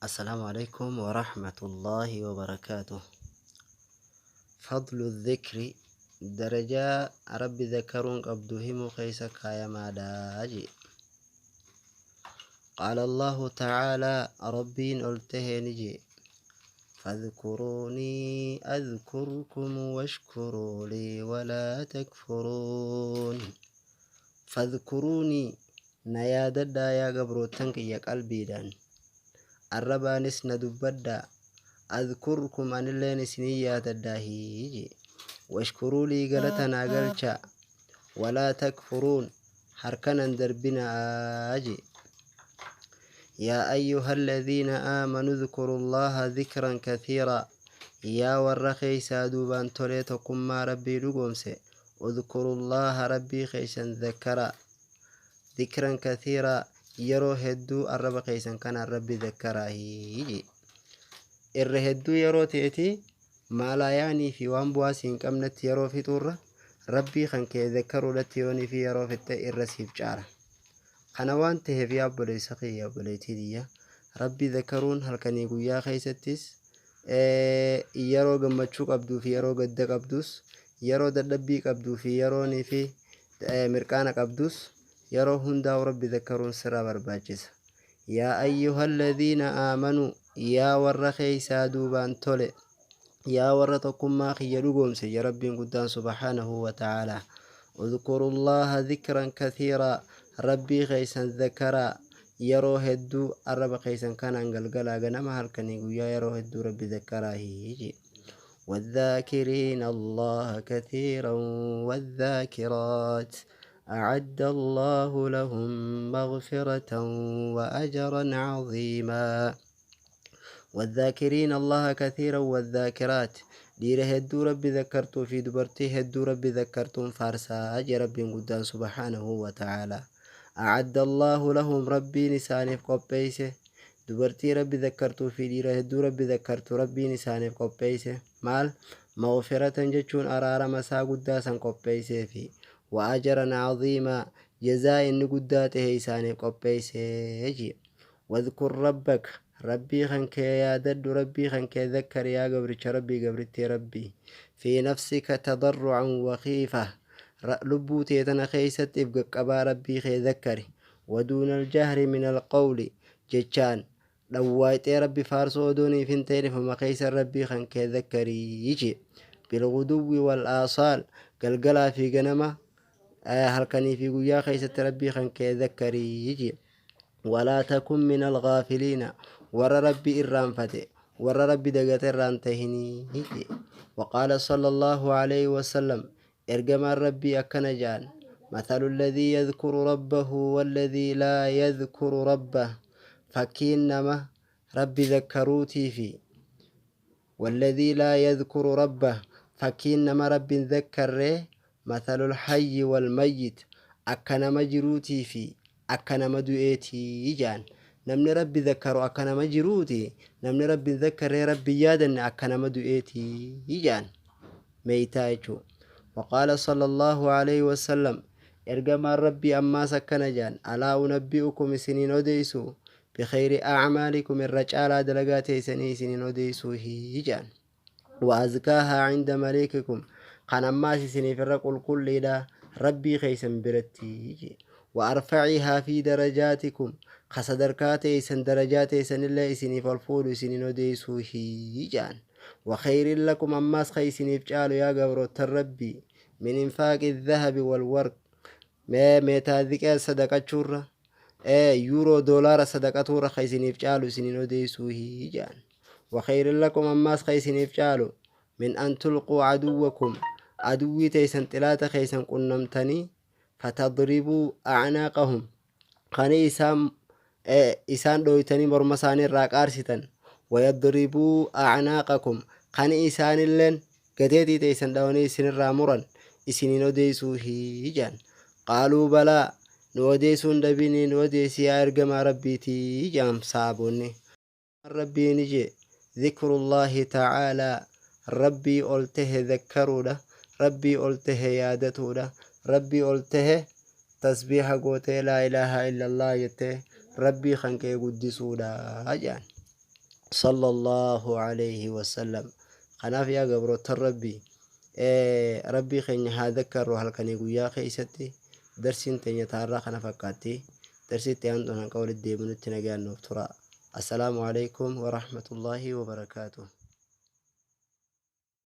السلام عليكم ورحمة الله وبركاته. فضل الذكر درجة ربي ذكرون قبضهم خيس كايا داجي. قال الله تعالى ربين قلته نجي فاذكروني أذكركم واشكروا لي ولا تكفرون. فاذكروني نياددا يا قبروتنك يا قلبي دان الربانس ندبدا أذكركم أن اللين سنيات الداهيجي واشكروا لي قلتنا قلشا ولا تكفرون حركنا دربنا آجي. يا أيها الذين آمنوا اذكروا الله ذكرا كثيرا يا ور خيسا دوبان توليتكم ما ربي لقومسي اذكروا الله ربي خيسا ذكرا ذكرا كثيرا yeroo hedduu arraba keessan kanaan rabbi zakkaraahi. Irra hedduu yeroo ta'eeti maalaayaanii fi waan bu'aa si hin qabnetti yeroo fixuurra rabbii kan kee zakkaruudhatti yoonii fi yeroo fixxe irra siif caala. Kana waan ta'eef yaa obboleessa kiyya, obboleettii tiyya, rabbii zakkaruun halkanii guyyaa keessattis yeroo gammachuu qabduu fi yeroo gadda qabdus, yeroo dadhabbii qabduu fi yeroonii fi mirqaana qabdus, yeroo hundaa'u rabbi zakkaruun sirraa barbaachisa. Yaa ayyuha alladhiina aamanuu, yaa warra keeysaa duubaan tole, yaa warra tokkummaa kiyya dhugoomse, ya rabbiin guddaan subhaanahu wa ta'aalaa, اذكروا الله ذكرا كثيرا rabbii keeysan zakkaraa yeroo hedduu arraba keeysan kanaan galgalaa ganama halkanii guyyaa yeroo hedduu rabbi zakkaraa hiiji. والذاكرين الله كثيرا والذاكرات أعد الله لهم مغفرة وأجرا عظيما. والذاكرين الله كثيرا والذاكرات dhiira hedduu rabbi zakkartuu fi dubartii hedduu rabbi zakkartuun faarsaa jee rabbiin guddaan subhaanahu wa ta'aalaa. أعد الله لهم rabbiin isaaniif qopheeyse, dubartii rabbi zakkartuu fi dhiira hedduu rabbi zakkartu rabbiin isaaniif qopheeyse maal? Maghfiratan jechuun araarama isaa guddaa san qopheeysee fi وأجرا عظيما jazaa inni guddaa tahe isaaniif qopheeysee jee. واذكر ربك rabbii kan kee yaadadhu, rabbii kan kee zakkari yaa gabricha rabbii, gabrittii rabbii, في نفسك تضرعا وخيفة lubbuu tee tana keeysatti if qaqqabaa rabbii kee zakkari. ودون الجهر من القول jechaan dhawwaayxee rabbi faarsoo odooniif hin ta'in ifuma keeysan rabbii kan kee zakkarii jee. بالغدو والآصال galgalaa fi ganama, halkanii fi guyyaa keeysatti rabbii kan kee zakkarii jee. ولا تكن من الغافلين warra rabbi irraanfate, warra rabbi dagate irraan tahinii jee. وقال صلى الله عليه وسلم ergamaan rabbii akkana jedhan: مثل الذي يذكر ربه والذي لا يذكر ربه fakkiin nama rabbi zakkaruutii fi والذي لا يذكر ربه fakkiin nama rabbi hin zakkarree مثل الحي والميت akka nama jiruutii fi akka nama du'eetii jedhan. Namni rabbi zakkaru akka nama jiruuti, namni rabbi hin zakkarree rabbi hin yaadanne akka nama du'eetii jedhan, meeytaa jechuu. وقال صلى الله عليه وسلم ergamaan rabbii ammaas akkana jedhan: ألا أنبئكم isiniin odeeysu بخير أعمالكم irra caalaa dalagaa teeysanii isiniin odeeysuu jedhan وأزكاها عند مليككم kan ammaas isiniif irra qulqulliidha rabbii keeysan biratti وأرفعها في درجاتكم ka sadarkaa teeysan, darajaa teeysanillee isiniif ol fuudhu isiniin odeeysuu jedhan. وخير لكم ammaas ka isiniif caalu yaa gabroottan rabbii من إنفاق الذهب والورق mee meetaaziqee sadaqachuurra, yuuroo doolaara sadaqatuurra ka isiniif caalu isiniin odeeysuu jedhan. وخير لكم ammaas ka isiniif caalu من أن تلقوا عدوكم aduwwii teeysan, xilaata keeysan qunnamtanii فتضربوا أعناقهم kani isaan dhooytanii morma isaanii irraa qaarsitan ويضربوا أعناقكم kani isaanilleen gateetii teeysan dhawanii isinirraa muran isiniin odeeysuu jedhan. قالوا بلى nu odeessuun dhabinii, nu odeessi yaa ergamaa rabbiitii jedhan sahaabonni. Rabbiin jee: ذكر الله تعالى rabbii ol tahe zakkaruudha, rabbii ol tahe yaadatuudha, rabbii ol tahe tasbiiha gootee لا إله إلا الله jettee rabbii kan kee guddisuudha jedhan. Sallallaahu aleyhi wasallam. Kanaaf yaa gabroottan Rabbii, Rabbii keenya haa dakkarru halkanii guyyaa keeysatti. Darsiin teenya taarraa kana fakkaatti. Darsii itti aantuun hanqa walitti deebinutti nagayaan nuuf tura. Assalaamu aleykum warahmatullaahi wabarakaatuh.